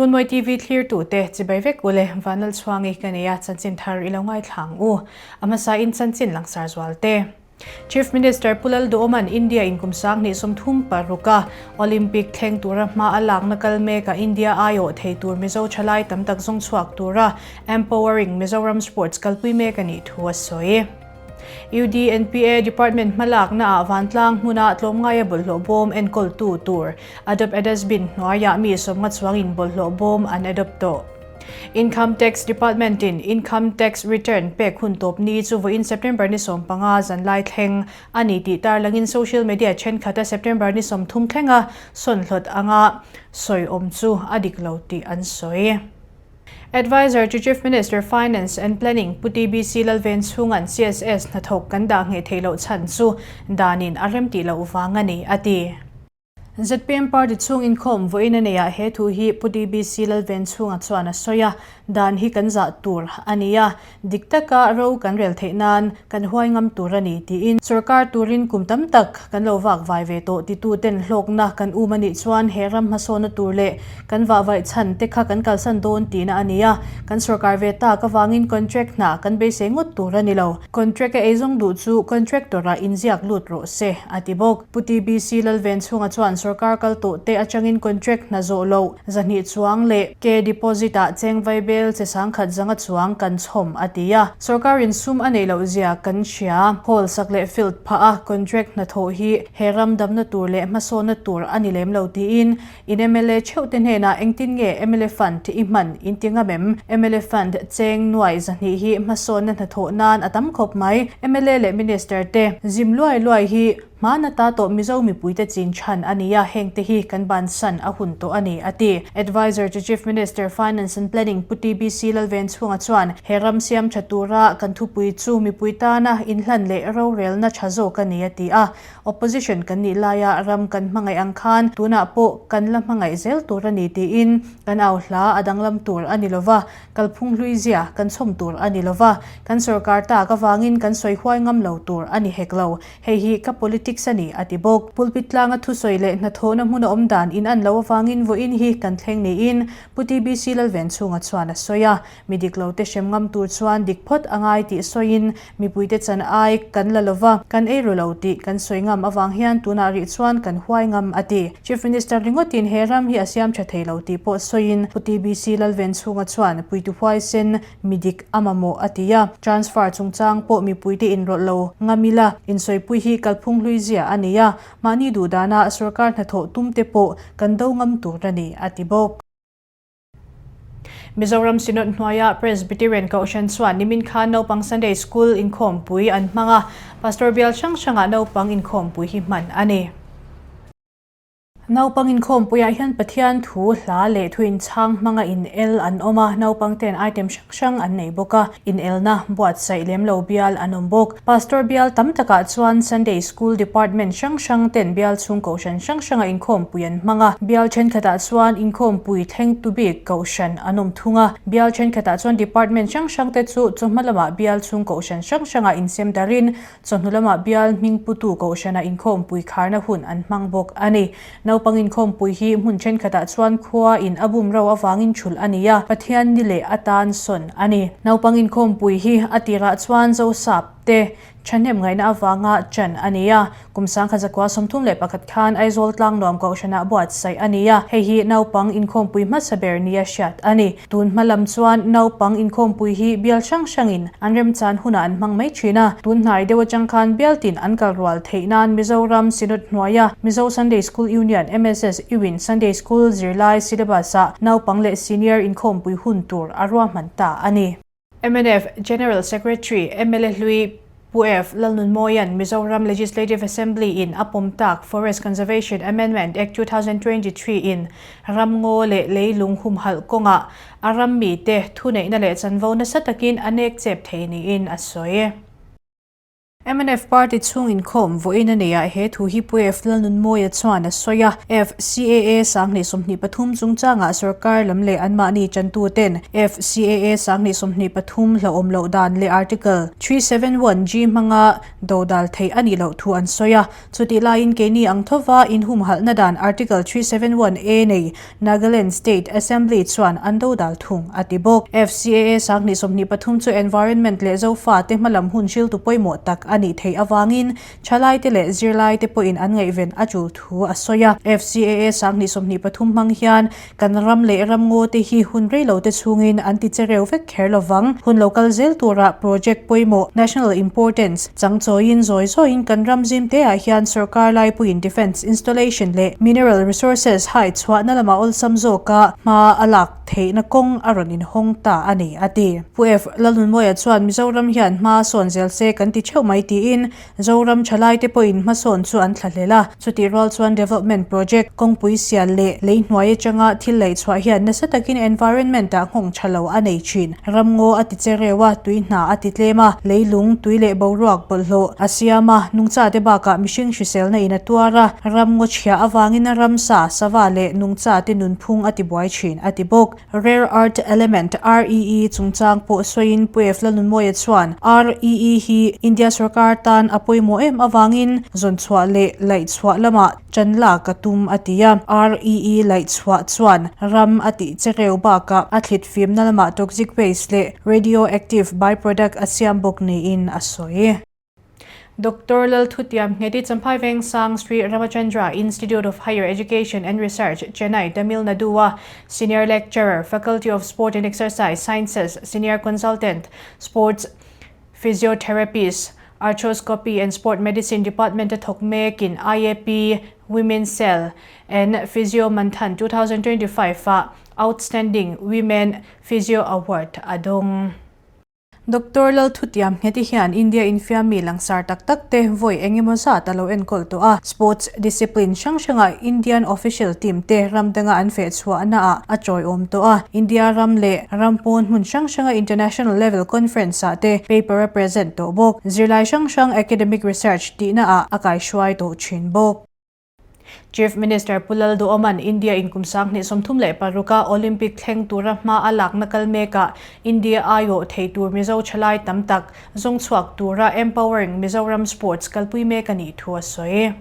Runmawi TV thlirtute chibai vek ule Vanlalchhuangi ka nei a, chanchin thar i lo ngaithla ang u. A hmasa in chanchin langsar zual te. Chief Minister Pu Lalduhawma'n India in kum 2036 a Olympic thleng tura hma a lakna kal mekah India aiawh thei tur Mizo thalai tam tak zawng chhuak tura Empowering Mizoram Sports kalpui mek a nih thu a sawi. UDNPA Department hmalakna ah vantlang hmuna tlawmngaia bawlhhlawh bawm enkawltu tur Adopt a Dustbin hnuaiah mi sawmnga chuangin bawlhhlawh bawm an adopt tawh. Income Tax Department in Income Tax Return pek hun tawp ni chu vawiin September ni 15 zanlai thleng a ni tih tarlangin social media thenkhat a September ni 30 thlenga sawnhlawt anga sawi awm chu a dik lo tih an sawi. Adviser to Chief Minister Finance and Planning Pu TBC Lalvenchhunga'n CSS hnathawk kan dah ngheh theih loh chhan chu danin a remtih loh vang a ni, a ti. Zpm party chhung inkhawm vawiin a neiah he thu hi Pu TBC Lalvenchhunga chuan a sawi a, dan hi kan zah tur a ni a, dik taka ro kan rel theih nan kan huai ngam tur a ni tiin sorkar turin kum tam tak kan lo vak vai ve tawh titu ten hlawkna kan um a nih chuan he ram hmasawna tur leh kan vah vaih chhan te kha kan kalsan dawn tihna a ni a, kan sorkar ve tak avangin contract hna kan beisei ngawt tur a ni lo. Contract a eizawng duh chu contractor ah inziak lut rawh se, a ti bawk. Pu TBC Lalvenchhunga chuan sorkar kal tawh te atangin contract hna zawh loh zahnih chuang leh ke deposit ah cheng vaibel che sangkhat zanga chuang kan chhawm a ti a. Sorkar in sum a neih loh zia kan hria. Hall sak leh field phah a contract hnathawh hi he ram damna tur leh hmasawnna tur a ni lem lo tiin In mla theuh te hnenah engtin nge mla fund i hman in ti ngam em? Mla fund cheng nuai zahnih hi hmasawnna hnathawh nan a tam khawp mai. Mla leh Minister te zim luai luai hi hmana ta tawh Mizo mipuite chin chhan a ni a, heng te hi kan bansan a hun tawh a ni, a ti. Adviser to Chief Minister, Finance and Planning Pu TBC Lalvenchhunga chuan he ram siam tha tura kan thupui chu mipui tana inhlan leh rorelna tha zawk a ni, a ti a. Opposition kan nih laia ram kan hmangaih ang khan tunah pawh kan la hmangaih zel tur a ni tiin kan au hla a danglam tur a ni lova, kalphung hlui zia kan chhawm tur a ni lova, kan sorkar tak avangin kan sawi huai ngam lo tur a ni hek lo. Hei hi ka politics a ni, a ti bawk. Pulpit tlanga thusawi leh hnathawhna hmun a awm dan in an lo avangin vawiin hi kan thleng niin Pu TBC Lalvenchhunga chuan a sawi a. Mi dik lo te hrem ngam tur chuan dik phawt a ngai tih sawiin mipuite chan ai kan la lova, kan ei ru lo tih kan sawi ngam avang hian tunah rih chuan kan huai ngam a ti. Chief Minister ringawtin he ram hi a siam tha thei lo tih pawh sawiin Pu TBC Lalvenchhunga chuan puitu huaisen mi dik a mamawh a ti a. Transfer chungchang pawh mipuite inrawlh lo ngam ila insawipui hi kalphung hlui zia a nei a, mahni duhdana sorkar hnathawh tum te pawh kan do ngam tur a ni a ti bawk. Mizoram Synod hnuaia Presbyterian Kohhran chuan nimin khan naupang Sunday School inkhawmpui an hmang a, Pastor bial hrang hrangah naupang inkhawmpui hi hman a ni. Naupang inkhawmpuiah hian Pathian thu, hla leh thu inchhang hmanga in el an awm a, naupang ten item hrang hrang an nei bawk a, inelna buatsaih lem lo bial an awm bawk. Pastor bial tam takah chuan Sunday School Department hrang hrang ten bial chhung kohhran hrang hranga inkhawmpui an hmang a, bial thenkhatah chuan inkhawmpui thlengtu bik kohhran an awm thung a, bial thenkhatah chuan department hrang hrang te chu chawhma lamah bial chhung kohhran hrang hrangah insem darin chawhnu lamah bial hmingputu kohhranah inkhawmpui kharna hun an hmang bawk a ni. Naupang inkhawmpui hi hmun thenkhatah chuan khua in a bum ro avangin thulh a ni a, Pathian ni leh atan sawn a ni. Naupang inkhawmpui hi a tirah chuan Zosap te thahnem ngaihna avanga ṭan a ni a, kum 1931 khan Aizawl Tlangnuam Kohhranah buatsaih a ni a, hei hi naupang inkhawmpui hmasa ber nia hriat a ni. Tun hma lam chuan naupang inkhawmpui hi bial hrang hrangin an remchan hunah an hmang mai thin a, tun hnai deuh atang khan bial tin an kal rual theih nan Mizoram Synod hnuaia Mizo Sunday School Union, MSS, U-in Sunday School zirlai syllabus-ah naupang leh senior inkhawmpui hun tur a ruahman ta a ni. Mnf General Secretary mla Hlui Pu F. Lalnunmawia'n Mizoram Legislative Assembly in a pawm tak Forest Conservation Amendment Act 2023 in ramngaw leh leilung humhalh kawngah a ram mite thuneihna leh chanvo nasa takin a nek chep thei niin a sawi. Mnf party chhung inkhawm vawiin a neihah he thu hi Pu F Lalnunmawia chuan a sawi a. FCAA 2023 chungchangah sorkar lam leh anmahni tantuten FCAA 2023 hlauhawm loh dan leh Article 371G hmanga dodal theih a nih loh thu an sawi a. Chutih laiin keini ang thova inhumhalhna dan Article 371A nei Nagaland State Assembly chuan an dodal thung a ti bawk. FCAA 2023 chu environment leh Zofate hmalam hun hriltu pawimawh tak a nih theih avangin thalaite leh zirlaite pawhin an ngaihven a tul thu a sawi a. FCAA 2023 hmang hian Kan ram leh ramngaw te hi hun rei lo te chhungin an ti che reu vek kher lo vang. Hun lo kal zel tura project pawimawh, national importance, chang chawiin zawi zawiin kan ram zim te ah hian sorkar laipuiin defence installation leh mineral resources hai chhuahna lamah awlsam zawka hma a lak theihna kawng a rawn inhawng ta a ni, a ti. Pu F. Lalnunmawia chuan Mizoram hian hma sawn zel se kan ti theuh mai tiin Zoram thalaite pawhin hmasawn chu an thlahlel a, chutih rual chuan development project, kawngpui sial leh lei hnuai atanga thil laih chhuah hian nasa takin environment ah nghawng tha lo a nei thin. Ramngaw a ti che reu a, tui hna a ti tlem a, leilung, tui leh boruak bawlhhlawh a siam a, nungchate bakah mihring hriselna in a tuar a, ramngaw chhia avangin ramsa, sava leh nungchate nunphung a ti buai thin, a ti bawk. Rare Earth Element, REE, chungchang pawh sawiin Pu F. Lalnunmawia chuan REE hi India sorkar tan a pawimawh em avangin zawnchhuah leh laihchhuah lamah ṭan lak a tum a ti a. REE laihchhuah chuan ram a tih che reu bakah a thlit fimna lamah toxic waste leh radioactive by-product a siam bawk niin a sawi. Doctor Lalthutiam Ngheti Champhai Vengsang Sri Ramachandra Institute of Higher Education and Research, Chennai, Tamil Nadu-a Senior Lecturer, Faculty of Sport and Exercise Sciences, Senior Consultant, Sports Physiotherapist, Arthroscopy and Sport Medicine Department-a thawk mekin IAP Women's Cell and Physio Manthan 2025-ah Outstanding Women Physio Award a dawng. Doctor Lalthutiam Ngheti hian India infiammi langsar tak tak te vawi eng emaw zat a lo enkawl tawh a, sports discipline hrang hrangah Indian official team te ram danga an feh chhuahnaah a tawiawm tawh a, India ram leh ram pawn hmun hrang hranga international level conference ah te paper a present tawh bawk. Zirlai hrang hrang academic research tihnaah a kaihruai tawh thin bawk. Chief Minister Pu Lalduhoma'n India in kum 2036 a Olympic thleng tura hma a lakna kal mekah India aiawh thei tur Mizo thalai tam tak zawng chhuak tura Empowering Mizoram Sports kalpui mek a nih thu a sawi.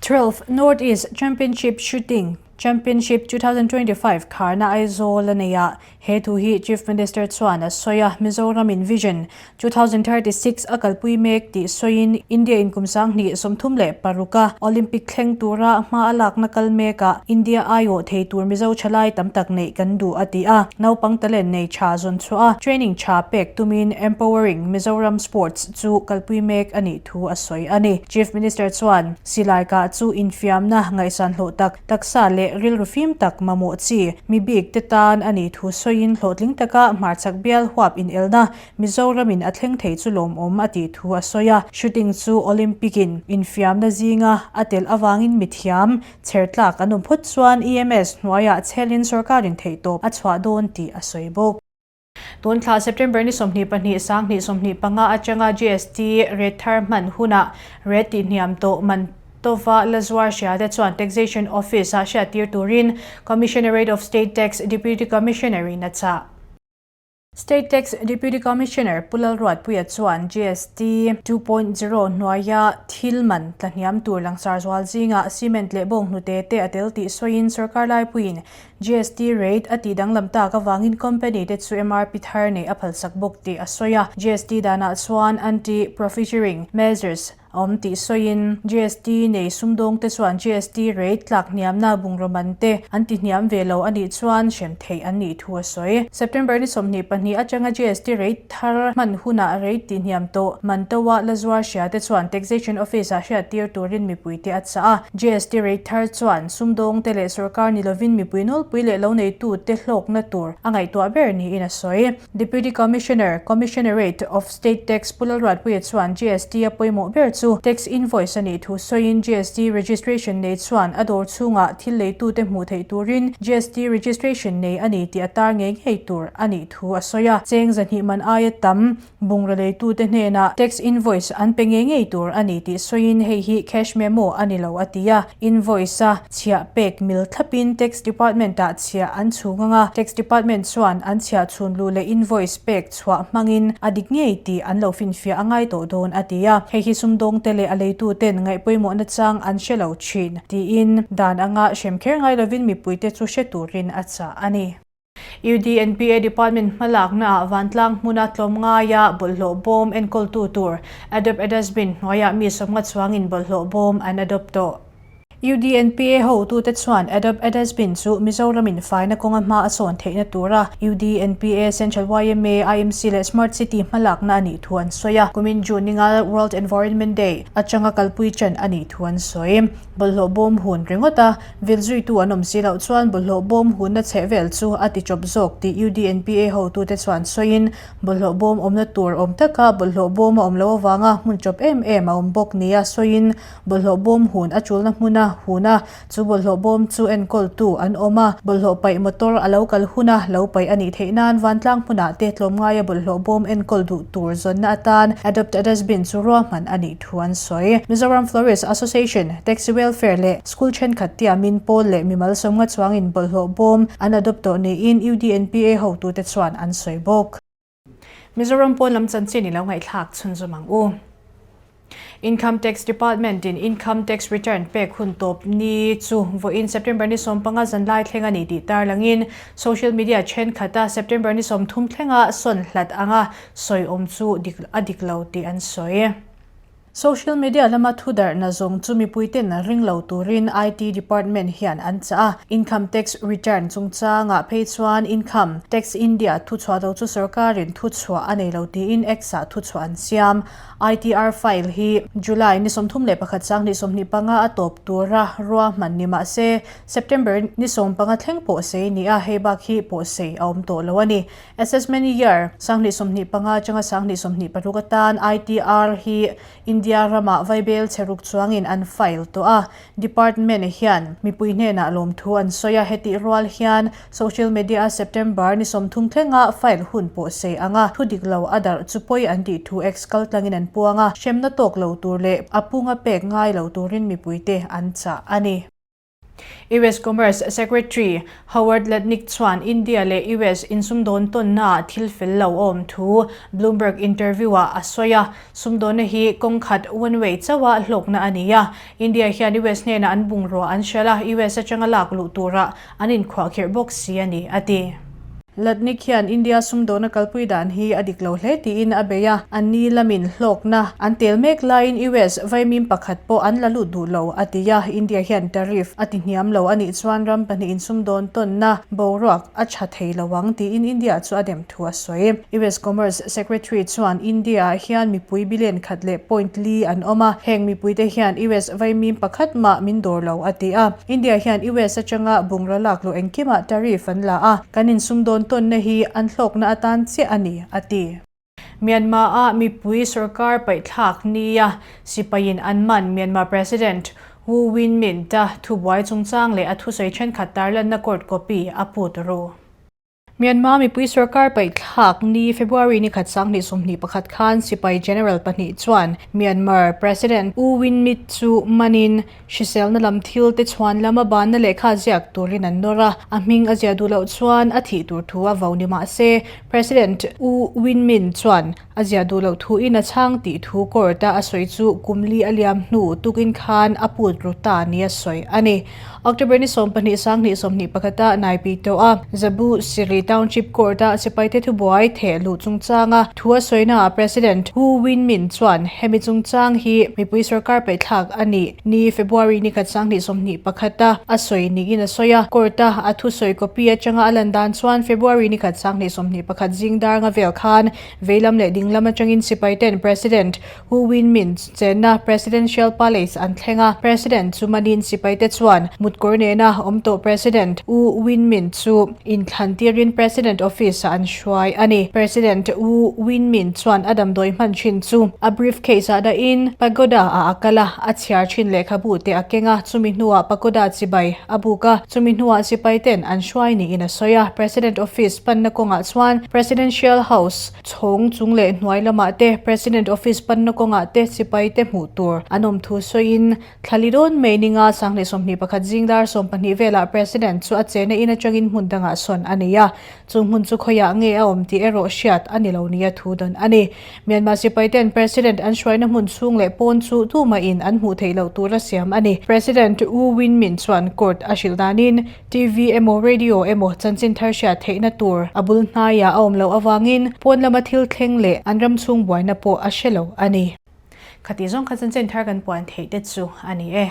12 North East Championship Shooting Championship 2025 kharna Aizawl a nei a, he thu hi Chief Minister chuan a sawi a, Mizoram in Vision 2036 a kalpui mek tih sawiin India in kum 2036 a Olympic thleng tura hma a lakna kal mekah India aiawh thei tur Mizo thalai tam tak neih kan duh a ti a, naupang talent nei tha zawn chhuah a, training tha pek tumin Empowering Mizoram Sports chu kalpui mek a nih thu a sawi a ni. Chief Minister chuan silai kah chu infiamna ngaihsan hlawh tak Taksa leh rilru fim tak mamawh chi mi bik te tan a nih thu sawiin hlawhtling taka hmarchhak bial huap inelna Mizoramin a thleng thei chu lawmawm a tih thu a sawi a. Shooting chu Olympic in infiamna zinga a tel avangin mithiam chher tlak an awm phawt chuan EMS hnuaiah chhelin sorkarin theihtawp a chhuah dawn tih a sawi bawk. Tun thla September ni 22 2025 atanga GST rate thar hman hunah rate tihhniam tawh man tova la zuar hria te chuan Taxation Office-ah hriattir turin Commissionerate of State Tax Deputy Commissioner-in a chah. State Tax Deputy Commissioner Pu Lalruatpuia chuan GST 2.0 hnuaia thil man tlahniam tur langsar zual zingah cement leh bawnghnute te a tel tih sawiin sorkar laipuiin GST rate a tih danglam tak avangin company te chu MRP thar neih a phalsak bawk tih a sawi a. GST danah chuan anti-profiteering measures a awm tih sawiin GST nei sumdawng te chuan GST rate tlak hniamna bungraw man te an ti hniam ve lo a nih chuan hrem theih an nih thu a sawi. September ni 22 atanga GST rate thar hman hunah rate tih hniam tawh man toa la zuar hria te chuan Taxation Office ah hriattir turin mipui te a chah a. GST rate thar chuan sumdawng te leh sorkar ni lovin mipui nawlpui leh lo neitu te hlawkna tur a ngaihtuah ber niin a sawi. Deputy Commissioner, Commissionerate of State Tax Pu Lalruatpuia chuan GST a pawimawh ber chu. chu tax invoice a nih thu sawiin GST registration nei chuan a dawr chhungah thil leitute hmuh theih turin GST registration nei a ni tih a tar ngei ngei tur a nih thu a sawi a. Cheng 200 man aia tam Bungraw leitute hnenah tax invoice an pe ngei ngei tur a ni tih sawiin hei hi cash memo a ni lo a ti a, invoice a chhiah pek mil thlapin tax department ah chhiah an chhung ang a, tax department chuan an chhiah chhun luh leh invoice pek chhuah hmangin a dik ngei tih an lo finfiah a ngai tawh dawn a ti a, hei hi sumdawngte leh a leituten ngaihpawimawhna chang an hre lo thin tiin dan anga hrem kher ngai lovin mipuite chu hre turin a chah a ni. UDNPA Department hmalaknaah vantlang hmuna tlawmngaia bawlhhlawh bawm enkawltu tur Adopt a Dustbin hnuaiah mi sawmnga chuangin bawlhhlawh bawm an adopt tawh. UDNPA hotute chuan Adopt a Dustbin chu Mizoramin faina kawnga hma a sawn theihna tura UDNPA, Central yma, IMC leh Smart City hmalakna a nih thu an sawi a. Kumin June ninga World Environment Day atanga kalpui ṭan a nih thu an sawi. Bawlhhlawh bawm hun ringawt a, vil zuitu an awm si loh chuan bawlhhlawh bawm hunna chheh vel chu a ti chawp zawk tih UDNPA hotute chuan sawiin, bawlhhlawh bawm awmna tur awm taka bawlhhlawh bawm a awm loh avanga hmun chawp em em a awm bawk nia sawiin, bawlhhlawh bawm hun a tulna hmuna hun a, chu bawlhhlawh bawm chu enkawltu an awm a, bawlhhlawh paih motor a lo kal huna lo paih a nih theih nan vantlang hmunah te tlawmngaia bawlhhlawh bawm enkawl duh tur zawnna atan Adopt a Dustbin chu ruahman a nih thu an sawi. Mizoram Florist Association, Taxi Welfare leh School thenkhat tiamin pawl leh mimal sawmnga chuangin bawlhhlawh bawm an adopt tawh niin UDNPA hotute chuan an sawi bawk. Mizoram pawn lam chanchin i lo ngaihthlak chhunzawm ang u. Income Tax Department in Income Tax Return pek hun tawp ni chu vawiin September ni 15 zanlai thleng a ni tih tarlangin social media thenkhat a September ni 30 thlenga sawn hlat anga sawi awm chu dik a dik lo tih an sawi. Social media lama thu darhna zawng chu mipuiten ring lo turin IT department hian an chah a, Income Tax Return chungchangah phei chuan Income Tax India thuchhuah lo chu sorkarin thuchhuah a nei lo tiin X-ah thuchhuah an siam. ITR file hi July ni 31 sanghnih 25 a tawp tura ruahman ni mah se September ni 15 thleng pawh sei ni a, hei bak hi pawh sei a awm tawh lo a ni. Assessment Year, 2025 atanga 2026 atan ITR hi India ramah vaibel chheruk chuangin an file tawh a. Department hian mipui hnenah lawmthu an sawi a, hetih rual hian social media-a September ni 30 thlenga file hun pawh sei anga thu dik lo a darh chu pawi an tih thu X kaltlangin an puang a, hremna tawk lo tur leh a punga pek ngai lo turin mipuite an chah a ni. US Commerce Secretary Howard Lutnick chuan India leh US insumdawn tawnnaah thil fel lo a awm thu Bloomberg interview-ah a sawi a. Sumdawnna hi kawng khat one way chauha hlawkna a ni a. India hian US hnenah an bungrua an hralh a, US atanga lak luh turah an inkhuahkhirh bawk si a ni, a ti. Lutnick hian India sumdawhna kalpui dan hi a dik lo hle tiin a bei a, anni lamin hlawkna an tel mek laiin US vaimim pakhat pawh an la lut duh lo a ti a, India hian tariff a ti hniam lo a nih chuan ram pahnihin sumdawn tawnna boruak a tha thei lo ang tiin India chu a dem thu a sawi. US Commerce Secretary chuan India-ah hian mipui billion khat leh point li an awm a, heng mipuite hian US vaimim pakhat mah min dawr lo a ti a. India hian US atanga bungraw lak luh engkimah tariff an la a, kan insumdawn tawnna hi an hlawkna atan chiah a ni, a ti. Myanmar-a mipui sorkar paihthlak nia sipaiin an man Myanmar President Wu Win Myint-a thubuai chungchang leh a thusawi thenkhat tarlanna court copy a put ru. Myanmar mipui sorkar paihthlak ni February ni khat 2021 khan sipai general pahnih chuan Myanmar President U Win Myint chu manin hriselna lam thil te chhuan lama banna lehkha ziak turin an nawr a, a hming a ziah duh loh chuan a thih tur thu a vo ni mah se President U Win Myint chuan a ziah duh loh thuin a chhang tih thu court a a sawi chu kum li a liam hnu tukin khan a put ru ta ni a sawi a ni. October ni 12 2021 a Naipi tawh a, Zabu Siri Township Court a sipaite thubuai theh luh chungchanga thu a sawina ah President U Win Myint chuan hemi chungchang hi mipui sorkar paihthlak a nih ni February ni khat 2021 a a sawi niin a sawi a. Court a a thusawi copy atanga a lan dan chuan February ni khat 2021 zing dar nga vel khan veilam leh dinglam atangin sipaiten President U Win Myint chenna Presidential Palace an thleng a, President chu manin sipaite chuan mut. Kutkawr nena awm tawh President U Win Myint chu inthlan tirin President Office-ah an hruai a ni. President U Win Myint chuan a damdawi hman thin chu a briefcase-ah dahin Pagoda-ah a kal a, a chhiar thin lehkhabu te a keng a, chumi hnuah Pagoda chibai a buk a, chumi hnuah sipai ten an hruai niin a sawi a. President Office panna kawngah chuan Presidential House chhawng chung leh hnuai lamah te President Office panna kawngah te sipai te hmuh tur an awm thu sawiin Thlali dawn mai ninga 2021 zingdar 12 velah President chu a chena in atangin hmun dangah sawn a nei a, chu hmun chu khawiah nge a awm tih erawh hriat a ni lo nia thu dawn a ni. Myanmar sipai ten President an hruaina hmun chhung leh pawn chu tumahin an hmuh theih loh tura siam a ni. President U Win Myint chuan court a hrilh danin TV emaw radio emaw chanchin thar hriat theihna tur a bul hnaiah a awm loh avangin pawn lama thil thleng leh an ram chhung buaina pawh a hre lo a ni. Khati zawng kha chanchin thar kan puan theih te chu a ni e.